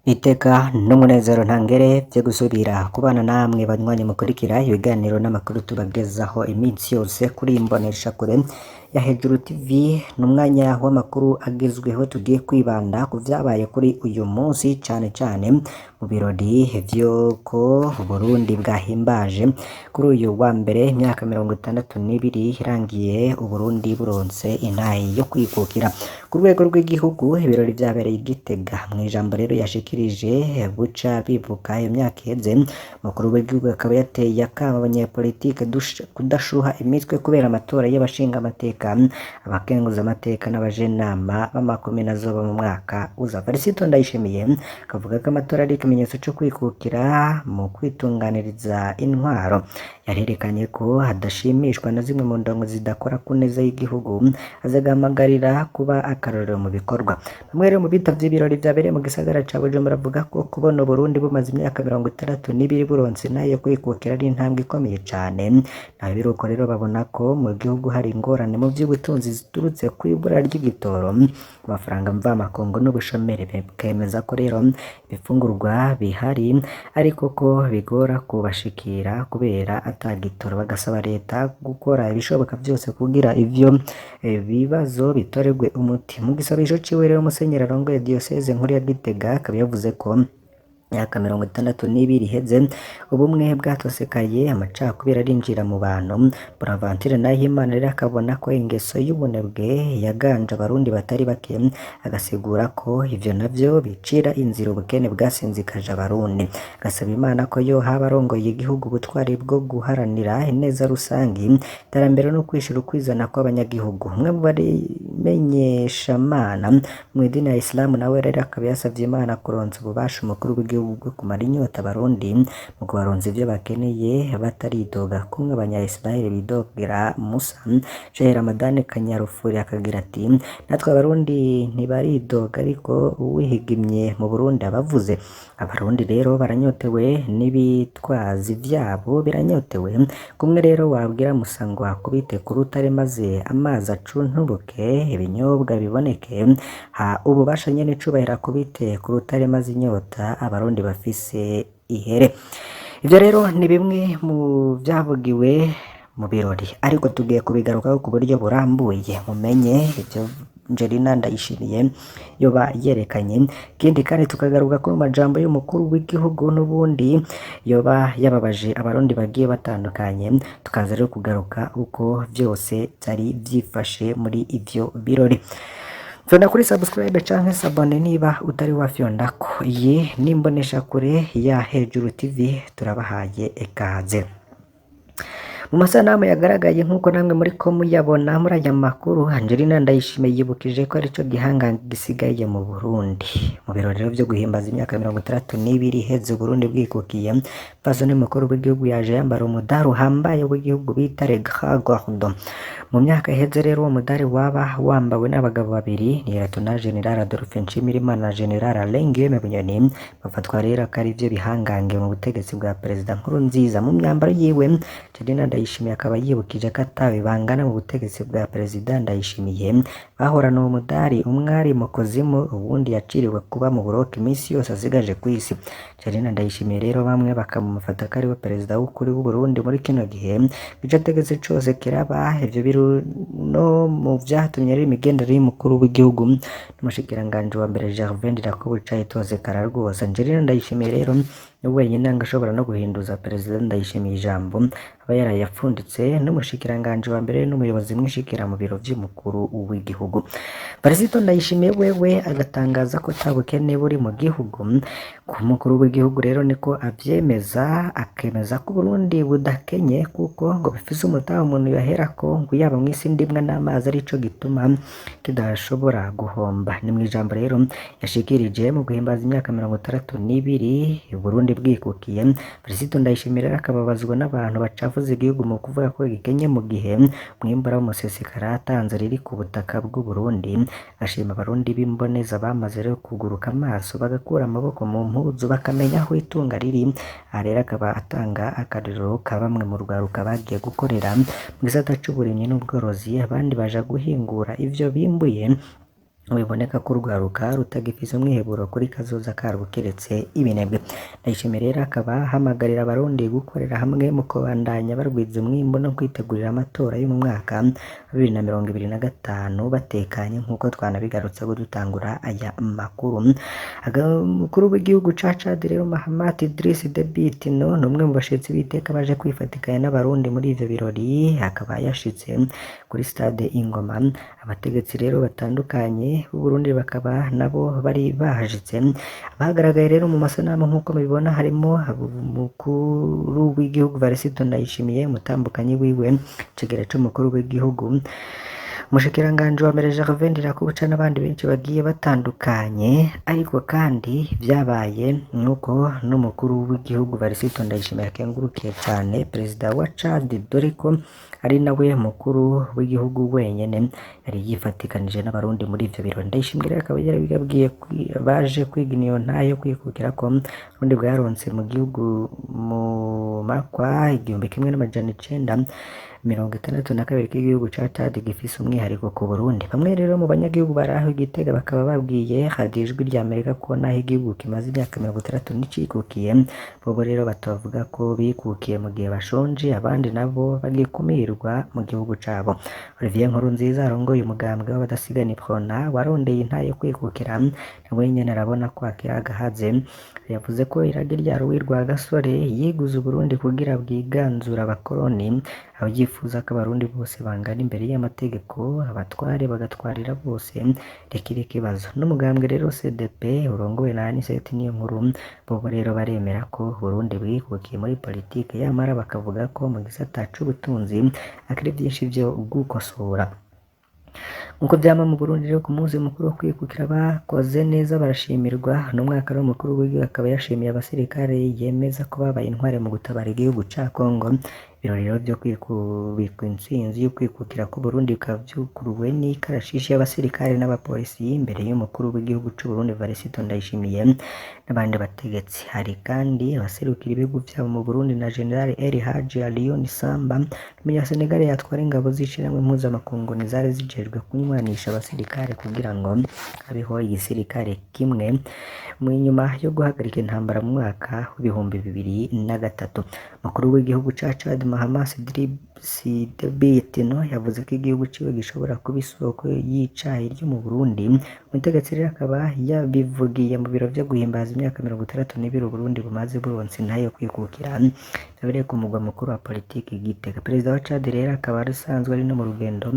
Iteka n'umunezero ntangere vyo gusubira kubana namwe banywanyi mukurikira ibiganiro n'amakuru tubagezaho iminsi yose kuri imboneshakure ya Hejuru TV. N'umwanya w'amakuru agezweho, tugiye kwibanda ku vyabaye kuri uyu munsi, cane cane mu birori vy'uko Uburundi bwahimbaje kuri uyu wa mbere imyaka 62 irangiye Uburundi buronse intahe yo kwikukira. Ku rwego rw'igihugu, ibirori vyabereye i Gitega. Mw'ijambo rero yashikirije buca bibuka iyo myaka iheze, umukuru w'igihugu akaba yateye akamo abanyepolitike kudashuha imitwe kubera amatora y'abashinga amateka, abakenguza amateka n'abajenama b'amakomine azoba mu mwaka uza. Varisito Ndayishimiye akavuga ko amatora ari ikimenyetso co kwikukira mu kwitunganiriza intwaro. Yarerekanye ko adashimishwa na zimwe mu ndongo zidakora ku neza y'igihugu, azagahamagarira kuba akarorero mu bikorwa. Bamwe rero mu bitavye ibirori vyabereye mu gisagara ca Bujumbura bavuga ko kubona Uburundi bumaze imyaka 62 buronse nayo kwikukira ari intambwe ikomeye cane. Naho biruko rero, babona ko mu gihugu hari ingorane mu vy'ubutunzi ziturutse kw'ibura ry'igitoro, amafaranga mvamakungu n'ubushomeri. Bakemeza ko rero ibifungurwa bihari ariko ko bigora kubashikira kubera ata gitoro, bagasaba leta gukora ibishoboka vyose kugira ivyo bibazo bitoregwe umuti. Mu gisabisho ciwe rero, Musenyeri arongoye diyoseze nkuru ya Gitega akaba yavuze ko imyaka 62 iheze ubumwe bwatosekaye, amacakubiri arinjira mu bantu. Bonaventure Nahimana rero akabona ko ingeso y'ubunebwe yaganje abarundi batari bake, agasigura ko ivyo navyo bicira inzira ubukene bwasinzikaje abarundi. Agasaba Imana ko yoha abarongoye igihugu ubutwari bwo guharanira ineza rusangi, iterambere no kwishira ukwizana kw'abanyagihugu. Umwe mu bamenyeshamana mw'idini ya Isilamu nawe rero akaba yasavye Imana kuronsa ububasha umukuru w'igihugu bwo kumara inyota abarundi mu kubaronsa ivyo bakeneye bataridoga, kumwe abanya-Israel bidogera Musa. Sheikh Ramadhan Kanyarufuri akagira ati: "Natwe abarundi ntibaridoga, ariko uwihigimye mu Burundi abavuze. Abarundi rero baranyotewe n'ibitwazi vyabo biranyotewe. Kumwe rero wabwira Musa ngo akubite ku rutare maze amazi acunturuke, ibinyobwa biboneke, ha ububasha nyene icubahiro akubite ku rutare maze inyota abarundi bafise ihere." Ivyo rero ni bimwe mu vyavugiwe mu birori, ariko tugiye kubigarukaho ku buryo burambuye, mumenye ivyo Angelina Ndayishimiye yoba yerekanye. Ikindi kandi, tukagaruka ku majambo y'umukuru w'igihugu n'ubundi yoba yababaje abarundi bagiye batandukanye. Tukaza rero kugaruka uko vyose vyari vyifashe muri ivyo birori. Fyonda kuri subscribe canke s'abonner niba utari wafyondako. Iyi ni imboneshakure ya Hejuru TV, turabahaye ikaze. Mu masanamu yagaragaye, nk'uko namwe muriko muyabona muri aya makuru, Angelina Ndayishimiye yibukije ko arico gihangange gisigaye mu Burundi. Mu birori rero vyo guhimbaza imyaka 62 iheze Uburundi bwikukiye, Pfasoni mukuru w'igihugu yaje yambara umudari uhambaye w'igihugu bita Le Grand Cordon. Mu myaka iheze rero, uwo mudari waba wambawe n'abagabo babiri, ni Lieutenant General Adolphe Nshimirimana na General Alain Guillaume Bunyoni, bafatwa rero ko arivyo bihangange mu butegetsi bwa Perezida Nkurunziza. Mu myambaro yiwe, Angelina Ndayishimiye akaba yibukije ko atawe bangana mu butegetsi bwa Perezida Ndayishimiye. Bahorana uwo mudari, umwe ari mu kuzimu, uwundi yaciriwe kuba mu buroko iminsi yose asigaje kw'isi. Angelina Ndayishimiye rero bamwe bakamufata ko ariwe perezida w'ukuri w'Uburundi muri kino gihe, ico ategetse cose kiraba. Ivyo biri no mu vyatumye rero imigenderanire y'umukuru w'igihugu n'umushikiranganji wa mbere Gervais Ndirakobuca itosekara rwose. Angelina Ndayishimiye rero ni wenyine ngo ashobora no guhinduza Perezida Ndayishimiye ijambo aba yarayapfunditse n'umushikiranganji wa mbere n'umuyobozi mwishikira mu biro vy'umukuru w'igihugu. Varisito Ndayishimiye wewe agatangaza ko ata bukene buri mu gihugu. Ku mukuru w'igihugu rero niko avyemeza, akemeza ko Uburundi budakenye kuko ngo bifise umutahe umuntu yoherako, ngo yaba mw'isi ndimwa n'amazi, arico gituma kidashobora guhomba. Ni mw'ijambo rero yashikirije mu guhimbaza imyaka 62 Uburundi bwikukiye. Varisito Ndayishimiye rero akababazwa n'abantu bacafuza igihugu mu kuvuga ko gikenye, mu gihe umwimbura w'umusesekara yatanze riri ku butaka bw'Uburundi. Ashima abarundi b'imboneza bamaze rero kuguruka amaso, bagakura amaboko mu mpuzu, bakamenya aho itunga riri. Aha rero akaba atanga akarorero ka bamwe mu rwaruka bagiye gukorera mu gisata c'uburimyi n'ubworozi, abandi baja guhingura ivyo bimbuye. Biboneka ko urwaruka rutagifise umwiheburo kuri kazoza karwo kiretse ibinebwe. Ndayishimiye rero akaba ahamagarira abarundi gukorera hamwe mu kubandanya barwiza umwimbu no kwitegurira amatora yo mu mwaka wa 2025 batekanye, nk'uko twanabigarutseko dutangura aya makuru. Umukuru w'igihugu ca Chad rero, Mahamat Idriss Deby Itno, ni umwe mu bashitsi b'iteka baje kwifatikanya n'abarundi muri ivyo birori, akaba yashitse kuri stade Ingoma. Abategetsi rero batandukanye b'Uburundi bakaba nabo bari bahashitse. Bagaragaye rero mu masanamu nk'uko mubibona, harimo umukuru w'igihugu Varisito Ndayishimiye, umutambukanyi wiwe, icegera c'umukuru w'igihugu, umushikiranganji wa mbere Gervais Ndirakobuca n'abandi benshi bagiye batandukanye. Ariko kandi vyabaye nuko n'umukuru w'igihugu Varisito Ndayishimiye akengurukiye cane perezida wa Chad, dore ko ari nawe mukuru w'igihugu wenyene yari yifatikanije n'abarundi muri ivyo birori. Ndayishimiye rero akaba yarabibabwiye baje kwiga iyo ntahe yo kwikukira ko Uburundi bwaronse mu gihugu mu makwa 1962, k'igihugu ca Chad gifise umwihariko ku Burundi. Bamwe rero mu banyagihugu bari aho i Gitega bakaba babwiye radiyo Ijwi rya Amerika ko naho igihugu kimaze imyaka 60 nicikukiye, bobo rero batavuga ko bikukiye mu gihe bashonje, abandi nabo bagikumirwa mu gihugu cabo. Olivier Nkurunziza arongoye umugambwe w'abadasigana Iprona warondeye intahe yo kwikukira, nawe nyene arabona ko akiri agahaze. Yavuze ko iragi rya Louis Rwagasore yiguze Uburundi kugira bwiganzure abakoroni, aho yifuza ko abarundi bose bangana imbere y'amategeko, abatware bagatwarira bose, rikiri ikibazo. N'umugambwe rero CDP urongowe na Anicet Niyonkuru, bobo rero baremera ko Uburundi bwikukiye muri politike, yamara bakavuga ko mu gisata c'ubutunzi akiri vyinshi vyo gukosora. Nkuko vyama mu Burundi rero, ku munsi mukuru wo kwikukira bakoze neza barashimirwa. N'umwaka rero umukuru w'igihugu akaba yashimiye abasirikare yemeza ko babaye intwari mu gutabara igihugu ca Congo. Ibirori rero vyo kwikubika intsinzi yo kwikukira k'Uburundi bikaba vyuguruwe n'ikarashishi y'abasirikare n'abapolisi imbere y'umukuru w'igihugu c'Uburundi Varisito Ndayishimiye n'abandi bategetsi. Hari kandi abaserukira ibihugu vyabo mu Burundi na General El Hadji Alioune Samba, umunyasenegal yatwara ingabo z'ishirahamwe mpuzamakungu zari zijejwe kunywanisha abasirikare kugira ngo habeho igisirikare kimwe mu nyuma yo guhagarika intambara mu mwaka w'2003. Umukuru w'igihugu ca Chad Mahamat Idriss Deby Itno yavuze ko igihugu ciwe gishobora kuba isoko y'icayi ryo mu Burundi. Umutegetsi rero akaba yabivugiye mu biro vyo guhimbaza imyaka 62 Uburundi bumaze buronse intahe yo kwikukira, vyabereye ku mugwa mukuru wa politiki Gitega. Perezida wa Chad rero akaba asanzwe ari no mu rugendo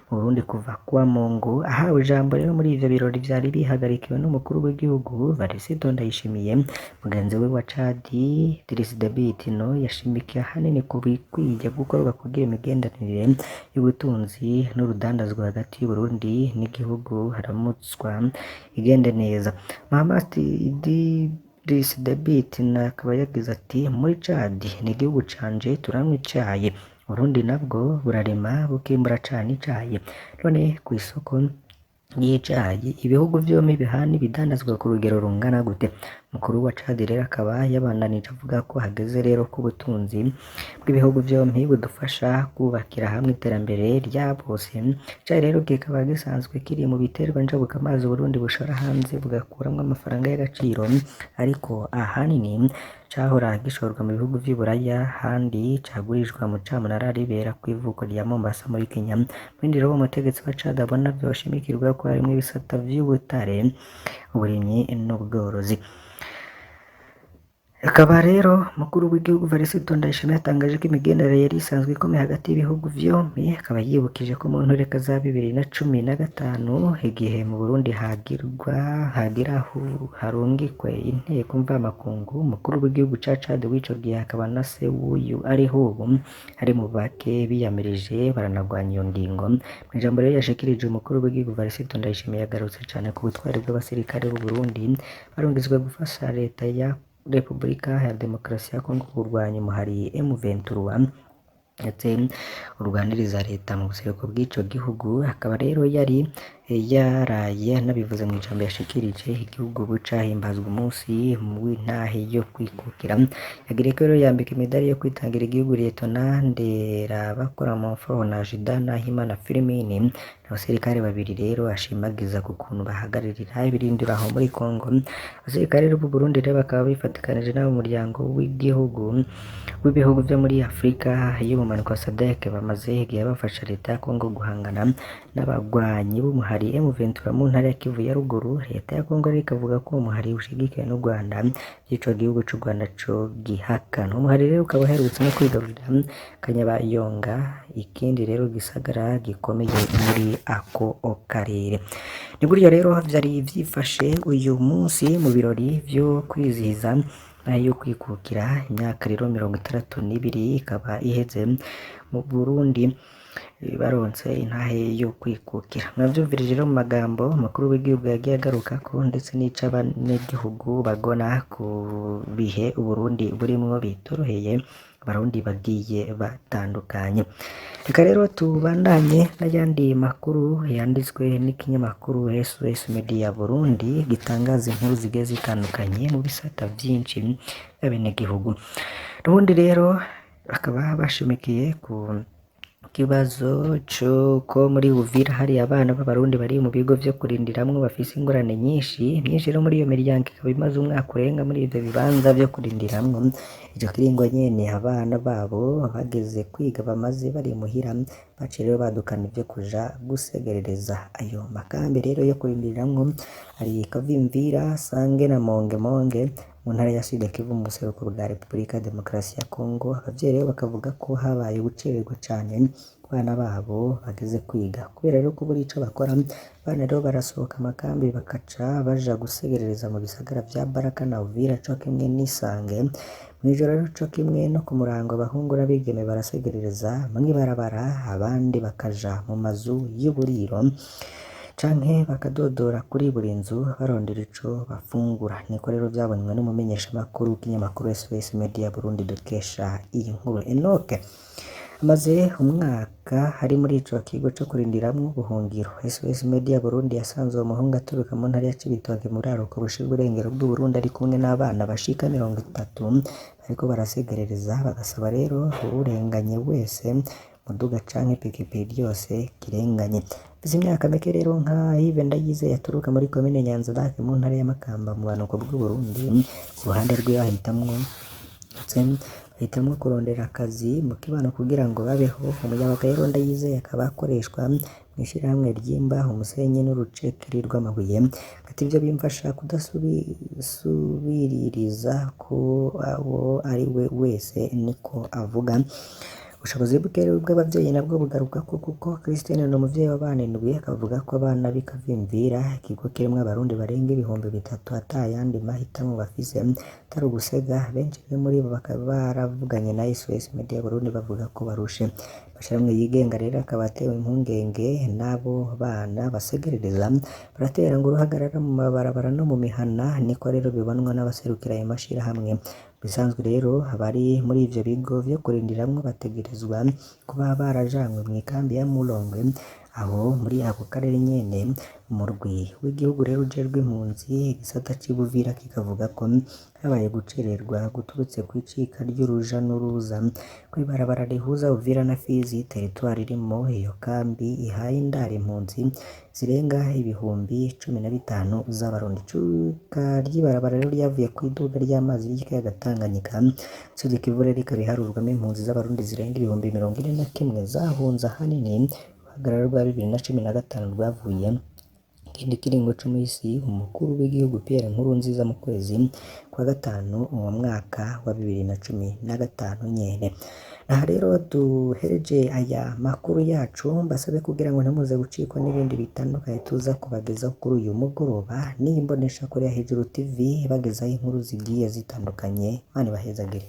mu Burundi kuva kuwa Mungu. Ahawe ijambo rero muri ivyo birori vyari bihagarikiwe n'umukuru w'igihugu Varisito Ndayishimiye, mugenzi we wa Chad Idriss Deby Itno yashimikiye ahanini ku bikwiye gukorwa kugira imigenderanire y'ubutunzi n'urudandazwa hagati y'Uburundi n'igihugu haramutswa igende neza. Mahamat Idriss Deby Itno akaba yagize ati: "Muri Chad ni igihugu canje, turanywa icayi, Uburundi nabwo burarima bukimbura cane icayi, none kw'isoko y'icayi ibihugu vyompi bihana ibidandazwa ku rugero rungana gute?" Mukuru wa Chad rero akaba yabandanije avuga ko hageze rero ko ubutunzi bw'ibihugu vyompi budufasha kubakira hamwe iterambere rya bose. Icayi rero kikaba gisanzwe kiri mu biterwa njabukamazi Uburundi bushora hanze bugakuramwo amafaranga y'agaciro, ariko ahanini cahora gishorwa mu bihugu vy'i Buraya, ahandi cagurishwa mu camunara ribera kw'ivuko rya Mombasa muri Kenya. Mu bindi rero umutegetsi wa Chad abona vyoshimikirwa ko harimwo ibisata vy'ubutare, uburimyi n'ubworozi. Akaba rero mukuru w'igihugu Varisito Ndayishimiye yatangaje ko imigenderanire yari isanzwe ikomeye hagati y'ibihugu vyompi, akaba yibukije ko mu ntureka za 2015 igihe mu Burundi hagirwa hagira harungikwe inteko mvamakungu, umukuru w'igihugu ca Chad w'ico gihe akaba na se w'uyu ariho ubu ari mu bake biyamirije baranagwanya iyo ngingo. Mw'ijambo rero yashikirije, umukuru w'igihugu Varisito Ndayishimiye yagarutse cane ku butwari bw'abasirikare b'u Burundi barungitswe gufasha leta ya Repubulika ya Demokarasi ya Kongo kurwanya umuhari M23 ndetse urwaniriza leta mu buseruko bw'ico gihugu. Akaba rero yari Yaraye anabivuze mw'ijambo yashikirije igihugu buca himbazwa umunsi w'intahe yo kwikukira. Yagireko rero yambika imidari yo kwitangira igihugu Lieutenant Nderabakora Montfort na Juda Nahimana Firmin, abasirikare babiri rero ashimagiza ku kuntu bahagararira ibirindiro aho muri Congo. Abasirikare rero b'u Burundi rero bakaba bifatikanije n'abo mu muryango w'igihugu w'ibihugu vyo muri Afrika y'ubumanuko SADC, bamaze igihe bafasha leta ya Congo guhangana n'abagwanyi b'umuhari M23 mu ntara ya Kivu ya ruguru. Leta ya Congo rero ikavuga ko uwo muhari ushigikiwe n'u Rwanda, ico gihugu c'u Rwanda co gihakana. Umuhari rero ukaba uherutse no kwigarurira Kanyabayonga, ikindi rero gisagara gikomeye muri ako karere. Ni gutyo rero vyari vyifashe uyu munsi mu birori vyo kwizihiza yo kwikukira. Imyaka rero 62 ikaba iheze mu Burundi baronse intahe yo kwikukira. Mwavyumvirije rero mu magambo umukuru w'igihugu yagiye agarukako, ndetse n'ico abanyagihugu bagona ku bihe Uburundi burimwo bitoroheye abarundi bagiye batandukanye. Reka rero tubandanye n'ayandi makuru yanditswe n'ikinyamakuru SOS Media Burundi, gitangaza inkuru zigiye zitandukanye mu bisata vyinshi vy'abenegihugu. N'ubundi rero bakaba bashimikiye ku kibazo c'uko muri Uvira hari abana b'abarundi bari mu bigo vyo kurindiramwo bafise ingorane nyinshi. Myinshi rero muri iyo miryango ikaba imaze umwaka urenga muri ivyo bibanza vyo kurindiramwo. Ico kiringo nyene abana babo bageze kwiga bamaze bari muhira, baciye rero badukana ivyo kuja gusegerereza. Ayo makambi rero yo kurindiriramwo ari Kavimvira, Sange na Monge Monge mu ntara ya Sud Kivu mu buseruko bwa Repubulika ya Demokarasi ya Kongo. Abavyeyi rero bakavuga ko habaye gucererwa cane ku bana babo bageze kwiga, kubera rero kubura ico bakora. Abana rero barasohoka amakambi bakaca baja gusegerereza mu bisagara vya Baraka na Uvira co kimwe n'Isange. Mw'ijoro rero co kimwe no ku murango, abahungu n'abigeme barasegerereza mw'ibarabara, abandi bakaja mu mazu y'uburiro canke bakadodora kuri buri nzu barondera ico bafungura. Niko rero vyabonywe n'umumenyeshamakuru w'ikinyamakuru SOS Media Burundi dukesha iyi nkuru. Enoke amaze umwaka ari muri ico kigo co kurindiramwo ubuhungiro. SOS Media Burundi yasanze uwo muhungu aturuka mu ntara ya Cibitoke mu buraruko bushira uburengero bw'Uburundi, ari kumwe n'abana bashika 30 bariko barasegerereza, bagasaba rero uwurenganye wese muduga canke ipikipiki ryose kirenganye. Mfise imyaka mike rero nka Yves Ndayizeye aturuka muri komine Nyanza-Lac mu ntara ya Makamba mu bumanuko bw'Uburundi. Ku ruhande rwiwe ahitamwo kurondera akazi mu kibano kugira ngo babeho. Umuyabaga rero Ndayizeye akaba akoreshwa mw'ishirahamwe ryimba umusenyi n'urucekeri rw'amabuye. Ati ivyo bimfasha kudasubiririza ku abo ari we wese, niko avuga. Ubushobozi buke rero bw'abavyeyi nabwo bugarukako, kuko Christine ni umuvyeyi w'abana indwi, akavuga ko abana b'i Kavimvira, ikigo kirimwo abarundi barenga 3000, ata yandi mahitamwo bafise atari ugusega. Benshi rero muri bo bakaba baravuganye na SOS Media Burundi bavuga ko barushe. Amashirahamwe yigenga rero akaba atewe impungenge n'abo bana basegerereza, baratera ngo uruhagarara mu mabarabara no mu mihana, niko rero bibonwa n'abaserukira ayo mashirahamwe. Bisanzwe rero abari muri ivyo bigo vyo kurindiramwo bategerezwa kuba barajanywe mw'ikambi ya Mulongwe aho muri ako karere nyene. Umurwi w'igihugu rero ujejwe impunzi igisata c'i Buvira kikavuga ko habaye gucererwa guturutse kw'icika ry'uruja n'uruza kw'ibarabara rihuza Uvira na Fizi, teritwari irimwo iyo kambi ihaye indaro impunzi zirenga 15,000 z'abarundi. Icuka ry'ibarabara rero ryavuye kw'iduga ry'amazi y'ikiyaga Tanganyika. Sud Kivu rero ikaba iharurwamwo impunzi z'abarundi zirenga 41,000 zahunze ahanini uruhagarara rwa 2015 rwavuye ikindi kiringo co mw'isi umukuru w'igihugu Pierre Nkurunziza mu kwezi kwa gatanu uwo mwaka wa 2015 nyene. Aha rero duhereje aya makuru yacu, mbasabe kugira ngo ntimuze gucikwa n'ibindi bitandukanye tuza kubagezaho kuri uyu mugoroba. N'iyi mboneshakure ya Hejuru TV ibagezaho inkuru zigiye zitandukanye. Imana ibahezagire.